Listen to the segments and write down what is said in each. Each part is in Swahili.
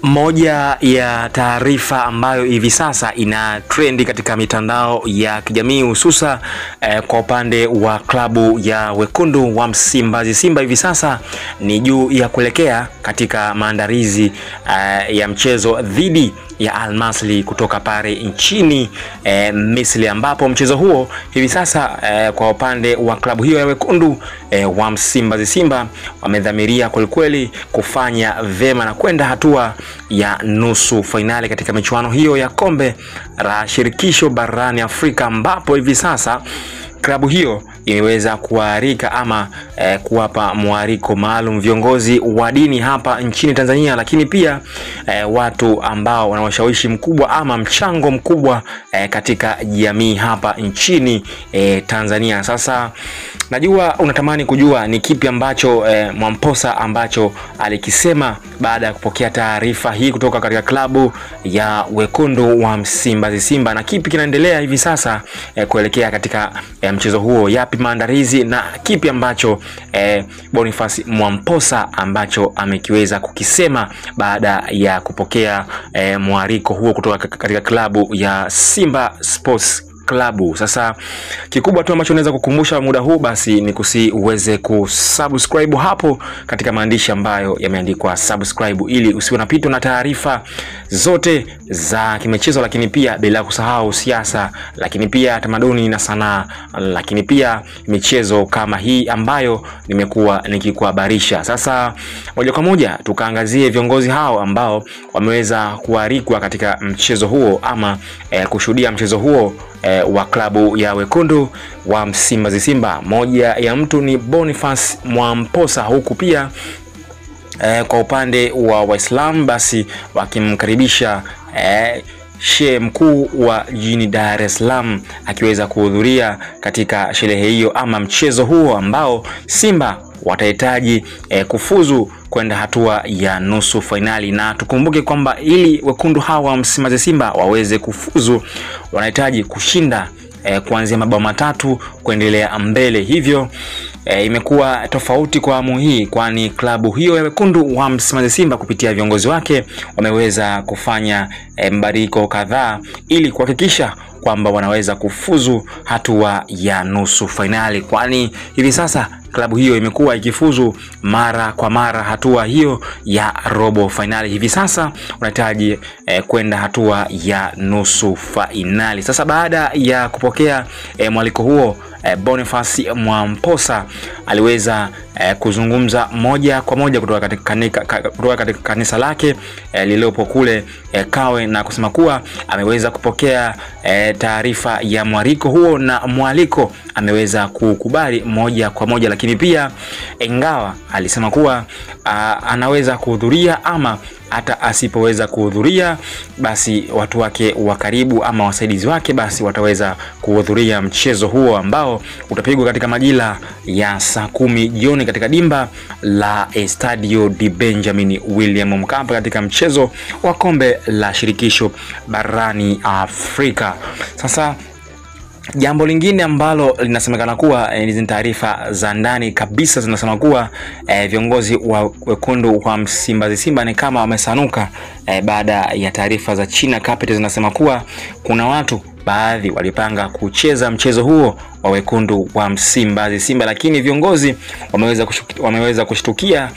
Moja ya taarifa ambayo hivi sasa ina trendi katika mitandao ya kijamii hususa kwa upande wa klabu ya Wekundu wa Msimbazi Simba hivi sasa ni juu ya kuelekea katika maandalizi ya mchezo dhidi ya Al Masry kutoka pale nchini Misri, ambapo mchezo huo hivi sasa kwa upande wa klabu hiyo ya Wekundu wa Msimbazi Simba wamedhamiria kwelikweli kufanya vema na kwenda hatua ya nusu fainali katika michuano hiyo ya kombe la shirikisho barani Afrika, ambapo hivi sasa klabu hiyo imeweza kuarika ama kuwapa mwaliko maalum viongozi wa dini hapa nchini Tanzania, lakini pia watu ambao wana ushawishi mkubwa ama mchango mkubwa katika jamii hapa nchini Tanzania. Sasa najua unatamani kujua ni kipi ambacho Mwamposa ambacho alikisema baada ya kupokea taarifa hii kutoka katika klabu ya Wekundu wa Msimbazi Simba, na kipi kinaendelea hivi sasa kuelekea katika mchezo huo, yapi maandalizi na kipi ambacho Boniface Mwamposa ambacho amekiweza kukisema baada ya kupokea mwaliko huo kutoka katika klabu ya Simba Sports Club. Sasa kikubwa tu ambacho naweza kukumbusha muda huu basi ni kusi uweze kusubscribe hapo katika maandishi ambayo yameandikwa subscribe, ili usiwe unapitwa na taarifa zote za kimichezo, lakini pia bila kusahau siasa, lakini pia tamaduni na sanaa, lakini pia michezo kama hii ambayo nimekuwa nikikuhabarisha. Sasa moja kwa moja tukaangazie viongozi hao ambao wameweza kualikwa katika mchezo huo ama kushuhudia mchezo huo wa klabu ya Wekundu wa Msimbazi Simba. Moja ya mtu ni Boniface Mwamposa, huku pia kwa upande wa Waislamu basi wakimkaribisha Shehe mkuu wa jijini Dar es Salaam akiweza kuhudhuria katika sherehe hiyo ama mchezo huo ambao Simba watahitaji kufuzu kwenda hatua ya nusu fainali. Na tukumbuke kwamba ili wekundu hawa Msimbazi Simba waweze kufuzu wanahitaji kushinda kuanzia mabao 3 kuendelea mbele. Hivyo imekuwa tofauti kwa awamu hii, kwani klabu hiyo ya Wekundu wa Msimbazi Simba kupitia viongozi wake wameweza kufanya mabadiliko kadhaa ili kuhakikisha kwamba wanaweza kufuzu hatua ya nusu fainali, kwani hivi sasa klabu hiyo imekuwa ikifuzu mara kwa mara hatua hiyo ya robo fainali. Hivi sasa unahitaji kwenda hatua ya nusu fainali. Sasa baada ya kupokea mwaliko huo, Boniface Mwamposa aliweza kuzungumza moja kwa moja kutoka katika kanisa lake lililopo kule Kawe, na kusema kuwa ameweza kupokea taarifa ya mwaliko huo na mwaliko ameweza kukubali moja kwa moja, lakini pia ingawa alisema kuwa anaweza kuhudhuria ama hata asipoweza kuhudhuria basi watu wake wa karibu ama wasaidizi wake basi wataweza kuhudhuria mchezo huo ambao utapigwa katika majira ya saa 10 jioni katika dimba la Estadio de Benjamin William Mkapa katika mchezo wa kombe la shirikisho barani Afrika. Sasa jambo lingine ambalo linasemekana kuwa hizi ni taarifa za ndani kabisa zinasema kuwa viongozi wa Wekundu wa Msimbazi Simba ni kama wamesanuka baada ya taarifa za China Capital zinasema kuwa kuna watu baadhi walipanga kucheza mchezo huo wa Wekundu wa Msimbazi Simba, lakini viongozi wameweza kushtukia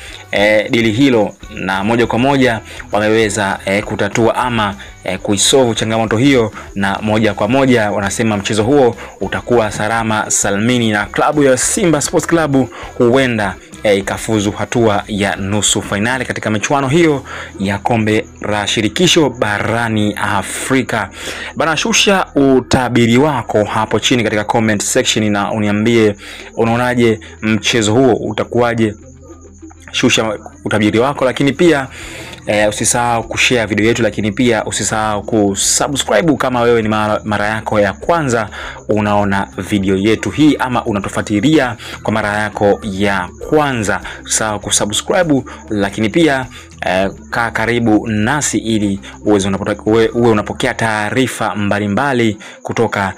dili hilo na moja kwa moja wameweza kutatua ama kuisolve changamoto hiyo, na moja kwa moja wanasema mchezo huo utakuwa salama salmini na klabu ya Simba Sports Club huenda ikafuzu hatua ya nusu fainali katika michuano hiyo ya kombe la shirikisho barani Afrika. Bana, shusha utabiri wako hapo chini katika comment section na uniambie unaonaje mchezo huo utakuwaje. Shusha utabiri wako, lakini pia usisahau kushare video yetu, lakini pia usisahau kusubscribe kama wewe ni mara yako ya kwanza unaona video yetu hii ama unatufuatilia kwa mara yako ya kwanza. Usisahau kusubscribe, lakini pia kaa karibu nasi ili uwe unapokea taarifa mbalimbali kutoka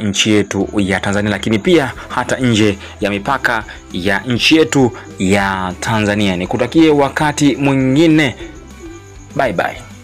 nchi yetu ya Tanzania, lakini pia hata nje ya mipaka ya nchi yetu ya Tanzania. Nikutakie wakati mwingine. Bye bye.